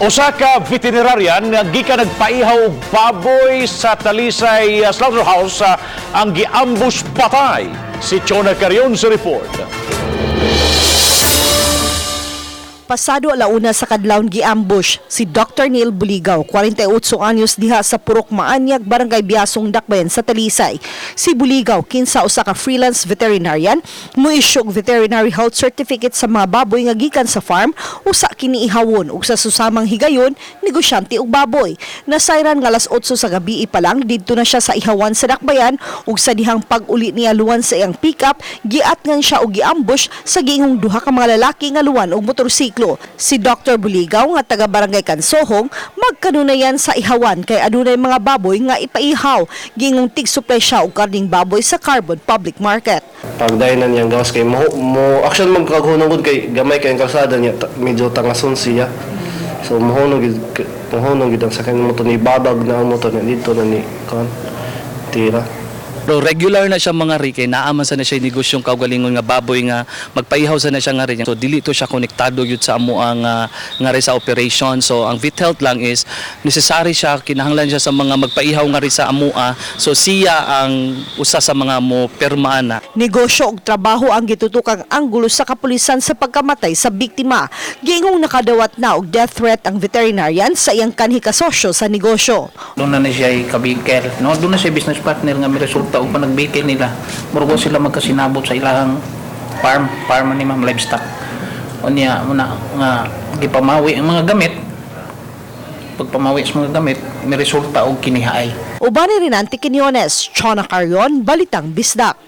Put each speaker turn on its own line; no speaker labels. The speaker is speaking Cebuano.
Usa ka veterinarian nga gikan nagpaihaw og baboy sa Talisay slaughterhouse ang giambush patay. Si Chona Carion sa report.
Pasado alauna sa kadlawon, giambush si Dr. Neil Buligaw, 48 anyos, diha sa Purok Maanyag, Barangay Biasong, Dakbayan sa Talisay. Si Buligaw, kinsa usa ka freelance veterinarian, mo-issue og veterinary health certificate sa mga baboy nga gikan sa farm, usa kini ihawon ug sa susamang higayon negosyante og baboy. Nasayran nga alas 8 sa gabi pa lang didto na siya sa ihawan sa Dakbayan ug sa dihang pag-uli niya luwan sa iyang pickup, giatngan siya og giambush sa giingong duha ka mga lalaki nga luwan og motorsiklo. Si Dr. Buligaw nga taga Barangay Kansohong magkanunayan sa ihawan kay adunay mga baboy nga ipaihaw. Giingong tig-supply siya og karning baboy sa Carbon Public Market.
Pagdayon na niyang gawas kay mo action magkagahunong gud kay gamay kay ang kalsada niya, medyo tangason siya. So muhunong gid ang sakyan motor ni, babag na ang motor niya dito na ni kon tira.
Pero regular na siya mga ri kay naa man sa na siya negosyong kaugalingon nga baboy nga magpaihaw sa na siya nga ri. So dili to siya konektado gyud sa amo ang nga ri sa operation. So ang VetHealth lang is necessary siya, kinahanglan siya sa mga magpaihaw nga ri sa amoa. So siya ang usa sa mga mo pirma na.
Negosyo og trabaho ang gitutukang anggulo sa kapulisan sa pagkamatay sa biktima. Giingong nakadawat na og death threat ang veterinarian sa iyang kanhi kasosyo sa negosyo.
Doon na na siya kabikel. No, doon na siya business partner nga may resulta og panagbikel nila. Murag sila magkasinabot sa ilahang farm, farm ni ma'am, livestock. Unya muna nga gipamawi ang mga gamit. Pagpamawi sa mga gamit, may resulta og kinihaay.
Uban ni Rinante Quinones, Chona Carion, Balitang Bisdak.